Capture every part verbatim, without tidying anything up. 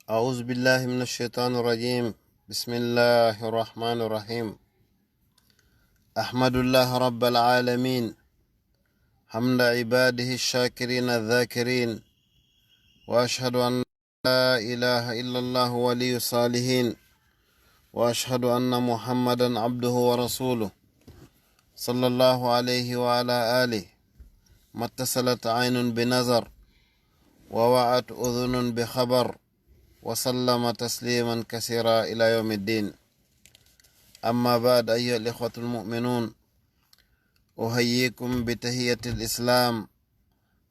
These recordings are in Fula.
أعوذ بالله من الشيطان الرجيم. بسم الله الرحمن الرحيم. أحمد الله رب العالمين حمد عباده الشاكرين الذاكرين، وأشهد أن لا إله إلا الله ولي الصالحين، وأشهد أن محمدا عبده ورسوله، صلى الله عليه وعلى آله، ما اتصلت عين بنظر، ووعت أذن بخبر، وسلم تسليما كثيرا إلى يوم الدين. أما بعد، أيها الإخوة المؤمنون، أحييكم بتحية الإسلام،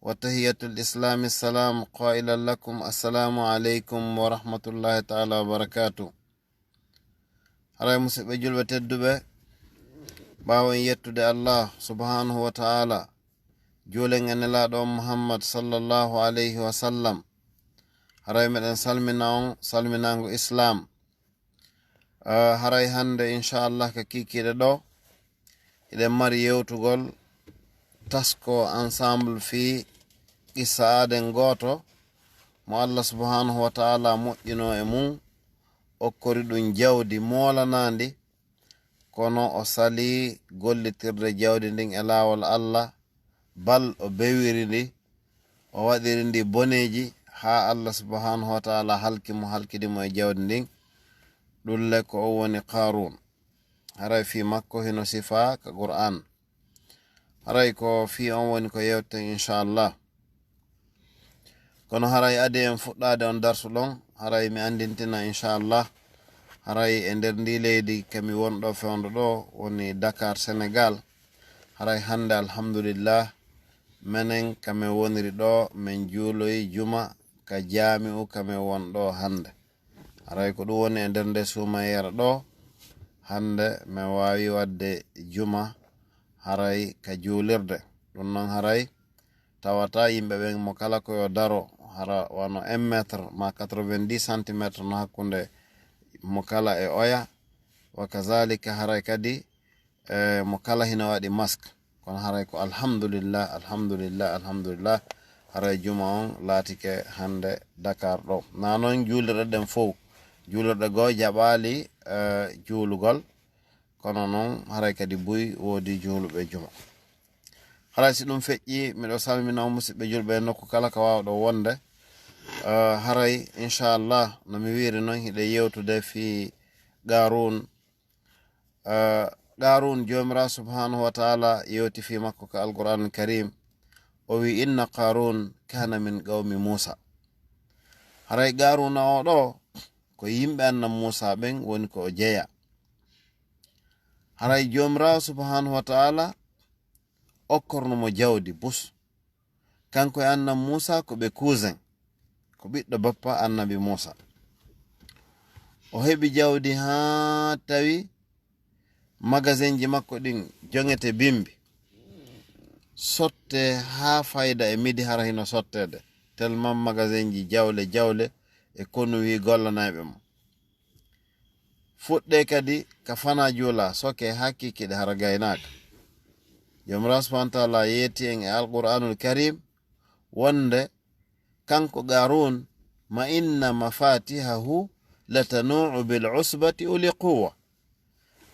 وتحية الإسلام السلام، قائلا لكم: السلام عليكم ورحمة الله تعالى وبركاته. Haray, musidɓe julɓe tedduɓe, ɓaawo en yettude Allah subhanahu wa ta'ala, juulen e Nelaaɗo on Muhammad sallallahu alayhi wa sallam, haray meɗen salmina on salminaango Islam. Ah, haray hannde, inchallah, ka kiikiiɗe ɗo, hiɗen mari yewtugol tasko ensemble fii qissa aaden gooto mo Allah subhanahu wa ta'ala moƴƴino e mum, okkori ɗum jawdi moolanaandi, kono o salii gollitirde jawdi ndin e laawol Allah, bal o bewiri ndi, o waɗiri ndi boneeji, haa Allah subhanahu wa ta'ala halki mo, halkidi mo e jawdi ndin. Ɗum le ko o woni Qaaruun. Haray fii makko hino sifaa ka Qur'aan. Haray ko fii on woni ko yewten, inchallah. Kono haray adi en fuɗɗaade on darsu ɗon, haray mi anndintina, inchallah, haray e nder ndi leydi ka mi wonɗo fewndo ɗo, woni Dakar, Senegal. Haray hannde, alhamdulillah, menen ka men woniri ɗo, men juuloyi juma ka jaami'u ka men won ɗo hannde. Haray ko ɗum woni e nder nde suumayeere ɗo, hannde men waawi waɗde juma haray ka juulirde. Ɗum non haray tawata yimɓe ɓen mo kala ko yo daro hara wano un mètre ma quatre-vingt-dix centimètres no hakkunde mo kala e oya. Wa kazalika haray kadi, eh, mo kala hino waɗi masque. Kono haray ko alhamdulillah, alhamdulillah, alhamdulillah. Haray juma on laatike hannde Dakar ɗo. Na non juulirɗe ɗen fow. Juulirɗe goo jaɓaali, eh, juulugol. Kono non haray kadi buy woodi juuluɓe juma. Haray si ɗum feƴƴi, miɗo salmina on musidɓe julɓe e nokku kala ka waawɗo wonde. Eh, haray, inchallah, no mi wiiri non, hiɗe yewtude fii Qaaruun. Eh, Qaaruun, Joomiraaɗo subhanahu wa ta'ala yewti fii makko ka Alqur'aanul Kariim. O wi: "Inna Qaaruun kaana min qawmi Muusa." Haray Qaaruuna oo ɗoo, ko yimɓe Annabi Muusa ɓen woni ko o jeyaa. Haray Joomiraaɗo subhanahu wa ta'ala okkorno mo jawdi bus. Kanko e Annabi Muusa ko ɓe cousin, ko ɓiɗɗo bappa Annabi Muusa. O heɓi jawdi haa tawi magasinji makko ɗin joŋete bimbi, sotte haa fayda e midi hara hino sotteede, tellement magasinji jawle jawle e konu wi gollanayɓe mo. Fuɗɗe kadi ka fana juula, soke haa kikiɗe hara gaynaaka. Joomiraaɗo subhanahu wa ta'ala yeeti en e Alqur'aanul Kariim wonde kanko Qaaruun: "Ma inna mafatihahu latanu'u bil usbati uli quwwa."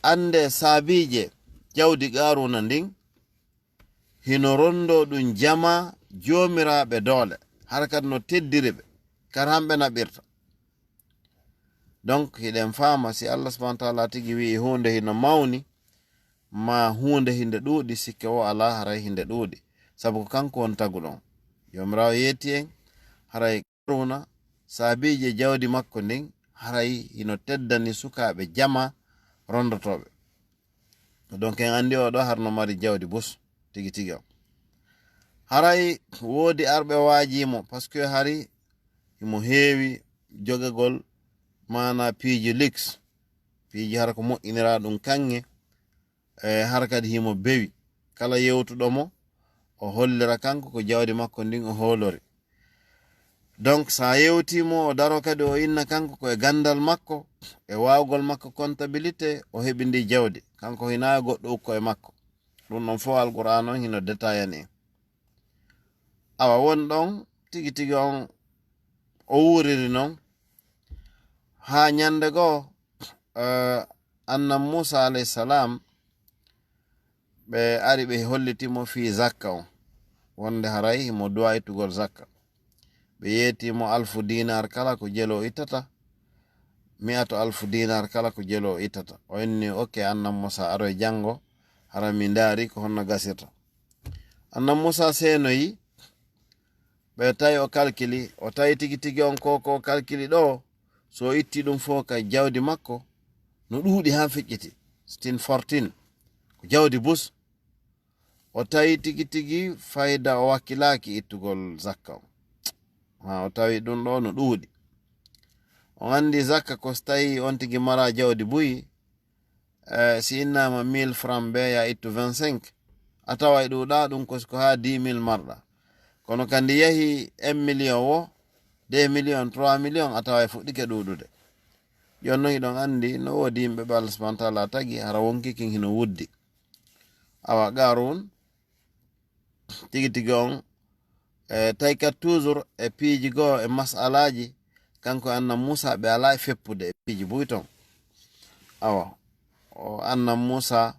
Annde saabiije jawdi Qaaruuna ndin hino rondo ɗum jama joomiraaɓe doole, hara kadi no teddiri ɓe, kar hamɓe naɓirta. Donc, hiɗen faama si Allah subhanahu wa ta'ala tigi wi'i huunde hino mawni, ma huunde hinde ɗuuɗi, sikke o alaa haray hinde ɗuuɗi. Sabu ko kanko woni taguɗo on. Joomiraaɗo yeeti en, haray Qaaruuna, saabiije jawdi makko ndin, haray hino teddani sukaaɓe jama rondotooɓe. Donc, en anndi oo ɗoo harno mari jawdi bus, tigi tigi on. Haray woodi arɓe waajii mo, parce que hari himo heewi jogagol maana piiji luxe, piiji hara ko moƴƴiniraa ɗum kaŋŋe, e hara kadi himo bewi. Kala yewtuɗo mo, o hollira kanko ko jawdi makko ndin o hoolori. Donc, sa yewti mo, o daro kadi o inna kanko ko e gandal makko, e waawgol makko comptabilité, o heɓi ndi jawdi. Kanko hina e goɗɗo ukko e makko. Ɗum ɗon fof Alqur'aan on hino détaillani en. Awa won ɗon tigi tigi on o wuuriri non, Haa ñande goo, eh, annan Muusa alayhi salam, ɓe ari ɓe holliti mo fii zakka on, wonde haray himo duwa ittugol zakka. Ɓe yeeti mo alfu dinar kala ko jelo ittata, mi'atu alfu dinar kala ko jelo ittata. O inni, "Ok, annan Muusa, aroy janngo, hara mi ndaari ko honno gasirta." Annan Muusa seenoyi, ɓe tawi o kalkili, o tawi tigi tigi on ko, ko kalkili ɗo, so o itti ɗum fof ka jawdi makko, no ɗuuɗi haa feƴƴiti, sixteen fourteen, ko jawdi bus. O tawi tigi tigi fayda o wakkilaaki ittugol zakka on. Ha, o tawi ɗum ɗo no ɗuuɗi. On anndi zakka ko so tawi on tigi mara jawdi buy, eh, si innama mille francs be ya ittu vingt-cinq, a tawa e ɗuuɗa ɗum ko, ko haa dix mille marɗa. Kono kandi yahi un million wo, deux millions, trois millions, a tawa e fuɗɗike ɗuuɗude. Jooni non hiɗon anndi no woodi yimɓe ɓe Allah subhanahu wa taala tagi, hara wonkii kin hino wuddi. Awa, Qarun, tigi tigi on, e tawi kadi toujours e piiji goo, e masalaaji, kanko e annan Muusa, ɓe alaa e feppude e piiji buy ton. Awa, o annan Muusa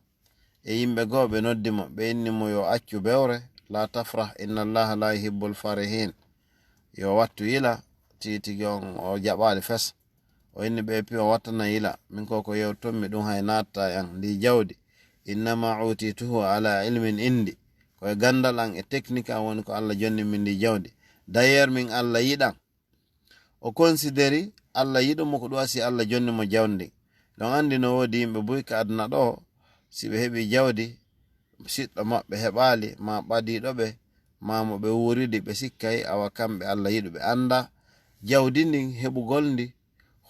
e yimɓe goo, ɓe noddi mo, ɓe inni mo yo accu bewre, "La tafrah, inna Allaha la yuhibbul farihin." Yo wattu yila, tigi tigi on o jaɓaali fes. O inni ɓe, "Pio wattana yila, min ko, ko yewtommi ɗum hay natta e an, ndi jawdi. Innama utituhu ala ilmin indi. Ko e gandal an e technique an woni ko Allah jonni min ndi jawdi. D'ailleurs, min Allah yiɗan." O considéri Allah yiɗo mo ko ɗum asi Allah jonni mo jawdi. Ɗon anndi no woodi yimɓe buy ka aduna ɗo, si ɓe heɓi jawdi, siɗɗo maɓɓe heɓaali, ma ɓadiiɗo ɓe, ma mo ɓe wuuridi, ɓe sikkay awa kamɓe Allah yiɗu ɓe. Annda jawdi ndin, heɓugol ndi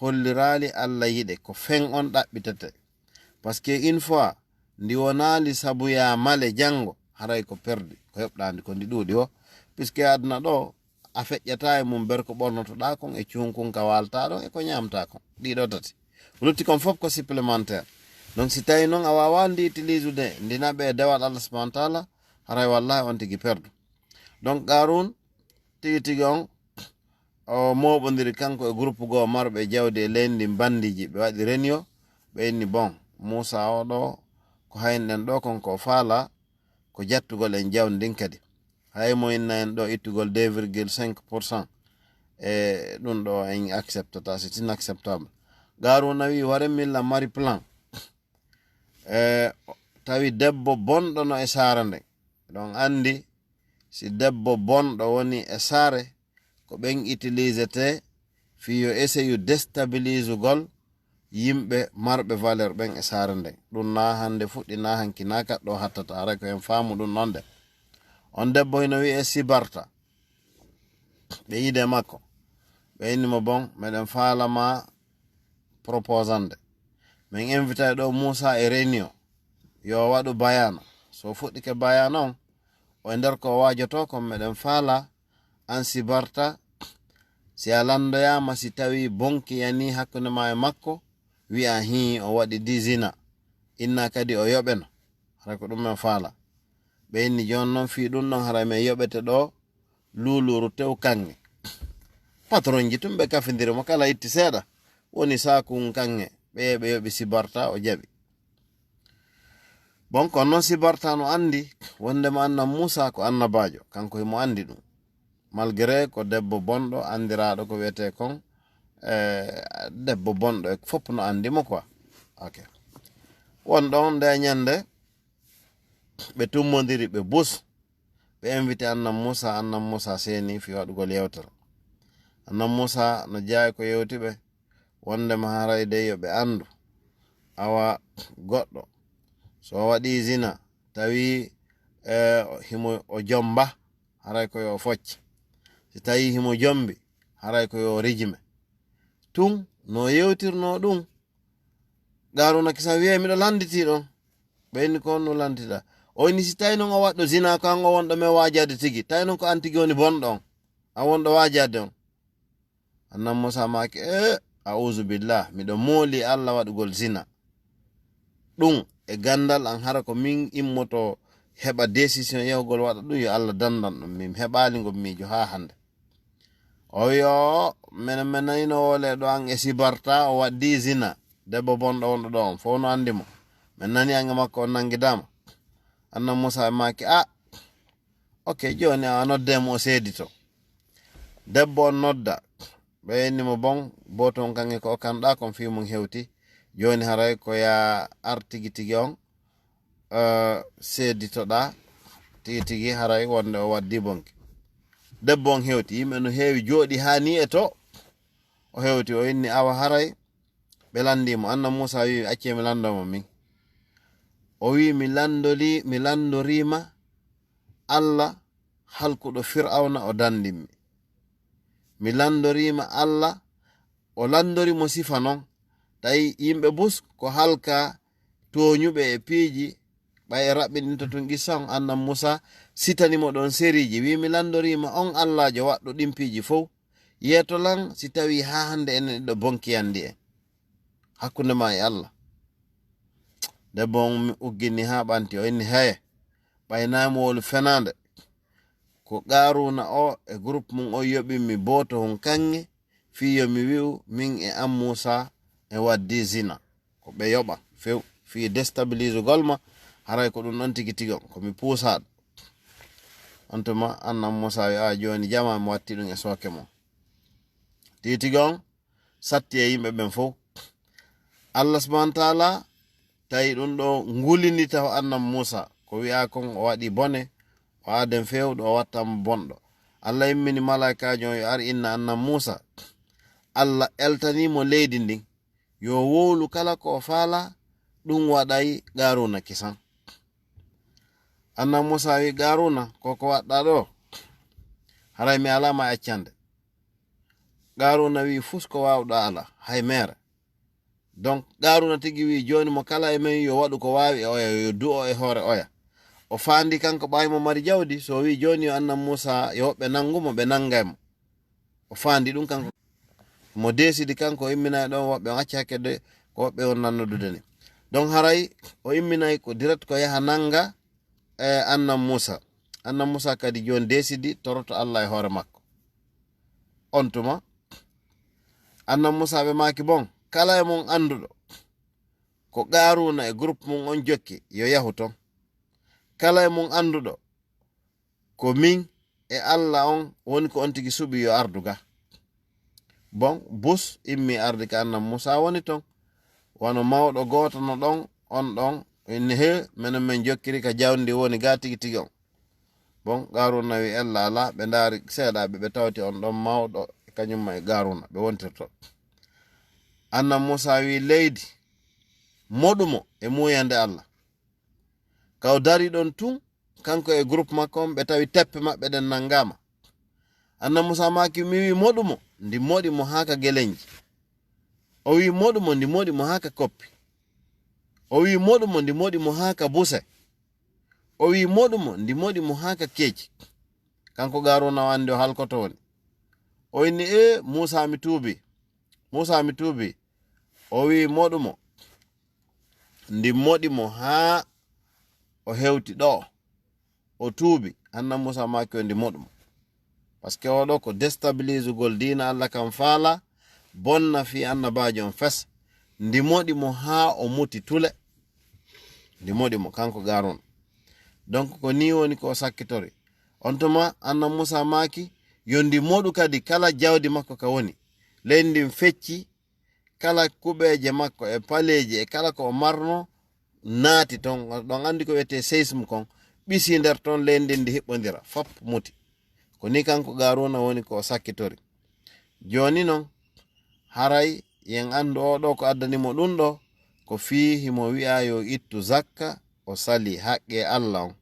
holliraali Allah yiɗe, ko fen on ɗaɓɓitete. Parce que une fois ndi wonaali sabu ya male janngo, haray ko perdi, ko heɓɗaandi, ko ndi ɗuuɗi o. Puisque aduna ɗo, a feƴƴata e mum ber ko ɓornotoɗaa kon e cunkun ka waaltaa ɗon e ko ñaamtaa kon. Ɗiɗo tati. Lutti kon fof ko supplémentaire. Donc si tawi noon a waawaa ndi utilisude, ndi naɓe e dewal Allah subhanahu wa taala, haray wallahi on tigi perdu. Donc Qarun tigi tigi on, o mooɓondiri kanko e groupe goo marɓe jawdi e leydi ndin bandiji. Ɓe waɗi réunion, ɓe inni, "Bon, Muusa o ɗo, ko hayni ɗen ɗo kon ko faala, ko jattugol en jawdi ndin kadi. Hay mo inna en ɗo ittugol deux virgule cinq pour cent, e ɗum ɗo en acceptata, c'est inacceptable." Qaruna wi, "Ware milla mari plan." E tawi debbo bonɗo no e saare nden. Ɗon anndi si debbo bonɗo woni e saare, ko ɓen utilisete fii yo essayu déstabilisugol yimɓe marɓe valeur ɓen e saare nden. Ɗum na hannde fuɗɗi, na hanki, na kaɗɗo hattata, haray ko en faamu ɗum non de. On debbo hino wi'e Sibarta. Ɓe yiide makko. Ɓe inni mo, "Bon, meɗen faala ma proposande. Min invitay ɗo Muusa e réunion. Yo waɗu bayana. So fuɗɗike bayana on, o e nder ko waajoto kon, meɗen faala an Sibarta, si a landoyaama, si tawi bonki yani hakkunde ma e makko, wi'a hii o waɗi di zina. Inna kadi o yoɓeno." Haray ko ɗum men faala. Ɓe inni, "Jooni non fii ɗum ɗon haray men yoɓete ɗo luuluuru tew kaŋŋe." Patronji tun ɓe kafindiri mo, kala itti seeɗa, woni saakun kaŋŋe, ɓe, ɓe yoɓi Sibarta, o jaɓi. Bon, kono non Sibarta no anndi wondema annan Muusa ko annabaajo, kanko himo anndi ɗum. Malgré ko debbo bonɗo anndiraaɗo ko wiyetee kon, eh, debbo bonɗo e fof no anndi mo quoi. Ok. Won ɗon nde ñande, ɓe tummondiri, ɓe bus, ɓe invité annan Muusa, annan Muusa seeni fii waɗugol yewtere. Annan Muusa no jeyaa ko yewti ɓe, wondema haray dey yo ɓe anndu. Awa goɗɗo, so o waɗii zina, tawi, eh, himo o jomba, haray ko yo o focce. Si tawi himo jombi, haray ko yo o rijime. Tun, no yewtirnoo ɗum, Qaruna kisan wi'e, "Miɗo landitii ɗon." Ɓe inni, "Ko honno landitiɗaa?" O inni, "Si tawi non o waɗɗo zina, ko an o wonɗo men waajaade tigi. Tawi non ko an tigi woni bonɗo on. An wonɗo waajaade on." Annan Muusa maaki, "Eh, a'uuzu billah, miɗo mooli Allah waɗugol zina. Ɗum e gandal an, hara ko min immoto heɓa décision yahugol waɗa ɗum, yo Allah dandan ɗum. Min heɓaali ngol miijo haa hannde." O wi o, minen min nanino wole ɗo an e sibarta, o waddi zina. Debbo bonɗo wonɗo ɗo on fof no anndi mo. Min nani an e makko on nanngidaama. Annan Musa e maaki, a, ok, jooni a nodde mo o seedito. Debbo on nodda. Ɓe inni mo bon, boto on kanŋe ko okkanɗa kon fii mum hewti. Jooni haray ko ya ar tigi tigi on, eh, seeditoɗa tigi tigi haray wonde o waddi bonki. Debbo on hewti, yimɓe no heewi jooɗi haa ni e to. O hewti, o inni awa haray ɓe lanndi mo. Annan Musa wi, acce mi lanndo mo min. O wi, mi lanndoli, mi lanndoriima Allah halkuɗo Fir'awna o danndimmi. Mi lanndoriima Allah, o lanndori mo sifa non. Tawi yimɓe bus ko halka tooñuɓe e piiji, ɓay e raɓɓiɗinta tun qissa on, annan Musa sitani mo ɗon seriiji. Wi, mi lanndoriima on Allaajo waɗɗo ɗin piiji fow. Yeeto lan si tawi haa hannde enen ɗiɗo bonkiyandi en. Hakkunde ma e Allah. Debbo on uggini haa ɓanti, o inni, heye, ɓay nayi mo wolu fenaande. Ko Qaaruuna o e groupe mum o yoɓimmi boto hon kaŋŋe, fii yo mi wi'u min e an Muusa e waddi zina. Ko ɓe yoɓa few, fii déstabilisugol ma, haray ko ɗum ɗon tigi tigi on, ko mi puusaaɗo. On tuma annan Muusa wi, a jooni jama mi watti ɗum e sooke mum. Tigi tigi on satti e yimɓe ɓen fow. Allah subhanahu wa taala tawi ɗum ɗo ngulindita o annan Muusa. Ko wi'a kon o waɗi bone, o aaden feewɗo, o watta mo bonɗo. Allah immini malaa'ikaajo on yo ar inna annan Muusa. Allah eltani mo leydi ndin. Yo wowlu kala ko o faala, ɗum waɗay Qaaruuna kisan. Annan Muusa wi Qaaruuna, ko ko waɗɗa ɗo? Haray mi alaa ma accande. Qaaruuna wi fus ko waawɗa ala, hay meere. Donc, Qaaruuna tigi wi jooni mo kala e men yo waɗu ko waawi e oya, yo du'o e hoore oya. O faandi kanko ɓay mo mari jawdi, so o wi jooni yo annan Muusa, yo woɓɓe nanngu mo, ɓe nanngay mo. O faandi ɗum kanko. Mo deesidi kanko o imminay ɗon woɓɓe, on acci hakke de, ko woɓɓe on nannodude ni. Donc, haray o imminay ko direct ko yaha nannga, e annan Muusa. Annan Muusa kadi jooni deesidi toroto Allah e hoore makko. On tuma, annan Muusa ɓe maaki, bon, kala e mon annduɗo ko Qaaruuna e groupe mum on jokki, yo yahu ton. Kala e mon annduɗo ko min e Allah on woni ko on tigi suɓi, yo ardu ga. Bon, bus immi ardi ka annan Muusa woni ton. Wano mawɗo gooto no ɗon, on ɗon, inni, he, menen men jokkiri ka jawdi woni ga tigi tigi on. Bon, Qaaruuna wi ella ala, ɓe ndaari seeɗa, ɓe, ɓe tawti on ɗon mawɗo, e kañum ma e Qaaruuna, ɓe wontirto. Annan Muusa wi leydi, moɗu mo e muuyande Allah. Ka o dari ɗon tun, kanko e groupe makko on, ɓe tawi teppe maɓɓe ɗen nanngaama. Annan Muusa maaki, mi wi moɗu mo, ndi moɗi mo haa ka gelenji. O wi moɗu mo, ndi moɗi mo haa ka koppi. O wi moɗu mo, ndi moɗi mo haa ka buse. O wi moɗu mo, ndi moɗi mo haa ka keeci. Kanko Qaaruuna o anndi o halkoto woni. O inni, e Muusa mi tuubi. Muusa mi tuubi. O wi moɗu mo. Ndi moɗi mo haa o hewti ɗo. O tuubi. Annan Muusa maaki o ndi moɗu mo. Parce que oɗo ko déstabilisugol diina Allah kan faala, bonna fii annabaajo on fes. Ndi moɗi mo haa o muti tule. Ndi moɗi mo, kanko Qaaruuna. Donc, ko nii woni ko o sakkitori. On tuma, annan Muusa maaki, yo ndi moɗu kadi kala jawdi makko ka woni. Leydi ndin fecci, kala kuɓeeje makko e paleeji e kala ko o marno naati ton. Ɗon anndi ko wiyetee séisme kon, ɓisi nder ton, leydi ndin ndi hiɓɓondira, fop muti. Ko nii kanko Qaaruuna woni ko o sakkitori. Jooni non, haray yen anndu oo ɗoo ko addani mo ɗum ɗoo, ko fii himo wi'a yo ittu zakka, o sali haqqee Allah on.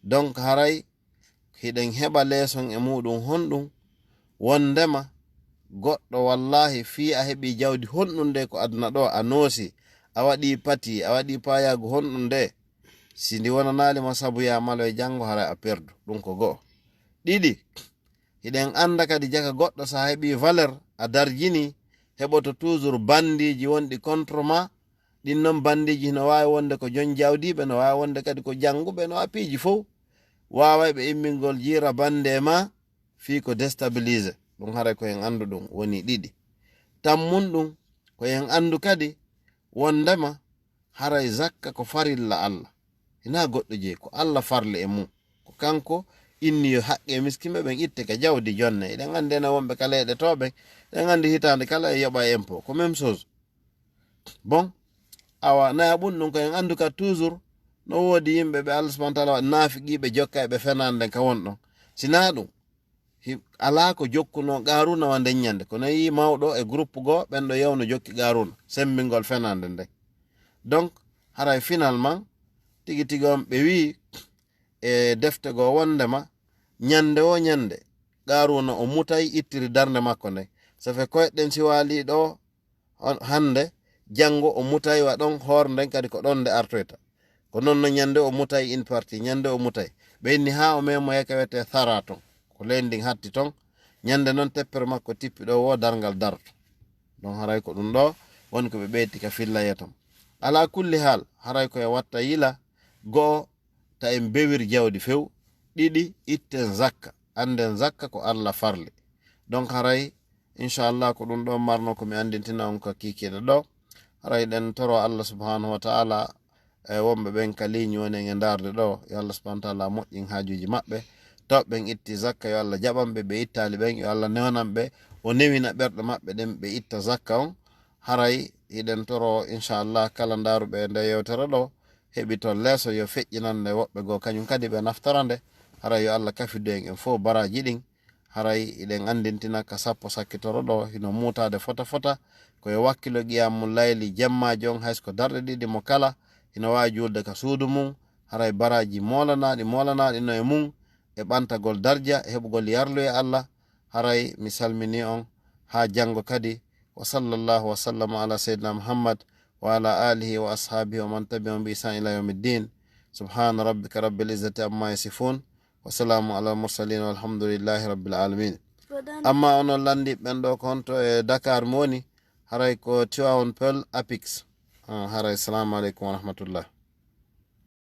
Donc, haray hiɗen heɓa leeson e muuɗum honɗum? Wonndema goɗɗo, wallaahi, fii a heɓii jawdi honɗum nde ko aduna ɗoo, a noosi, a waɗii pati, a waɗii paayaagu honɗum nde, si ndi wonanaali ma sabu yaa malo e janngo, haray a perdu. Ɗum ko go'o. Ɗiɗi, hiɗen annda kadi jaka goɗɗo, so a heɓii valeur, a darjinii, heɓoto toujours banndiiji wonɗi contre ma. Ɗin non banndiiji hino waawi wonde ko jon jawdiiɓe, no waawi wonde kadi ko jannguɓe, no waawi piiji fow. Waaway ɓe immingol jiira bannde ma fii ko déstabilisé. Ɗum haray ko en anndu ɗum woni ɗiɗi. Tammun ɗum ko en anndu kadi wondema haray zakka ko farilla Allah. Hinaa goɗɗo jeyi, ko Allah farli e mum. Ko kanko inni yo haqqe miskinɓe ɓen itte ka jawdi jonne. Eɗen anndi enen wonɓe ka leyɗe to ɓen, eɗen anndi hitaande kala e yoɓa impôt. Ko même chose. Bon, awa, naya ɓun ɗum ko en anndu ka toujours, no woodi yimɓe ɓe Allah subhanahu wa taala waɗi naafiqiiɓe jokka e ɓe fenaande nden ka won ɗon. Sinaa ɗum, hi-, alaa ko jokkunoo Qaaruuna wa nden ñande. Ko no yii mawɗo e groupe goo, ɓen ɗo yewno jokki Qaaruuna, semmbingol fenaande nden. Donc, haray finalement, tigi tigi on ɓe wii e defte goo wondema, ñande o ñande, Qaaruuna o mutay ittiri darnde makko nden. Ça fait koyɗen si waalii ɗo, on, hannde, janngo o mutay wa ɗon, hoore nden kadi ko ɗon nde artoyta. Ko non no ñande o mutay in partie, ñande o mutay. Ɓe inni haa o memo e ka wiyetee Thara ton. Ko leydi ndin hatti ton. Ñande non teppere makko tippi ɗo wo darngal darto. Donc haray ko ɗum ɗo woni ko ɓe ɓeyti ka fillaye ton. Ala kulli haal, haray ko e watta yila go'o ta en bewir jawdi few, ɗiɗi, itten zakka, annden zakka ko Allah farli. Donc haray, inchallah, ko ɗum ɗo marno ko mi anndintina on ka kiikiiɗe ɗo. Haray ɗen toro Allah subhanahu wa ta'ala e wonɓe ɓen ka ligne woni en e ndaarde ɗo, yo Allah subhanahu wa ta'ala moƴƴin haajuuji maɓɓe. Taw ɓen itti zakka, yo Allah jaɓan ɓe, ɓe ittaali ɓen, yo Allah newnan ɓe, o newina ɓerɗe maɓɓe ɗen ɓe itta zakka on. Haray hiɗen toro, inchallah, kala ndaaruɓe e nde yewtere ɗo, heɓi toon leeso yo feƴƴinan nde woɓɓe goo, kañum kadi ɓe naftara nde. Haray yo Allah kafidu en en fof baraaji ɗin. Haray hiɗen anndintina ka sappo sakkitoro ɗo, hino muutaade fota fota, ko e wakkilo qiyaamu layli jemmaaji on, hay so ko darɗe ɗiɗi mo kala, hino waawi juulde ka suudu mum, haray baraaji moolanaaɗi, moolanaaɗi no e mum, e ɓantagol darja, e heɓugol yarluye Allah. Haray mi salmini on, haa janngo kadi. Wa sallallahu wa sallama ala sayyidina Muhammad wa ala alihi wa ashabihi wa man tabi'ahum bi ihsan ila yawmiddin. Subhana rabbika rabbil izzati amma yasifun. Wa salamu ala al mursalin walhamdulillahi rabbil alamin. Amma onon lanndiiɓe ɓen ɗo ko honto e Dakar mi woni, haray ko Tivaouane Peulh Apix. Ah, haray, salamu aleykum wa rahmatullah.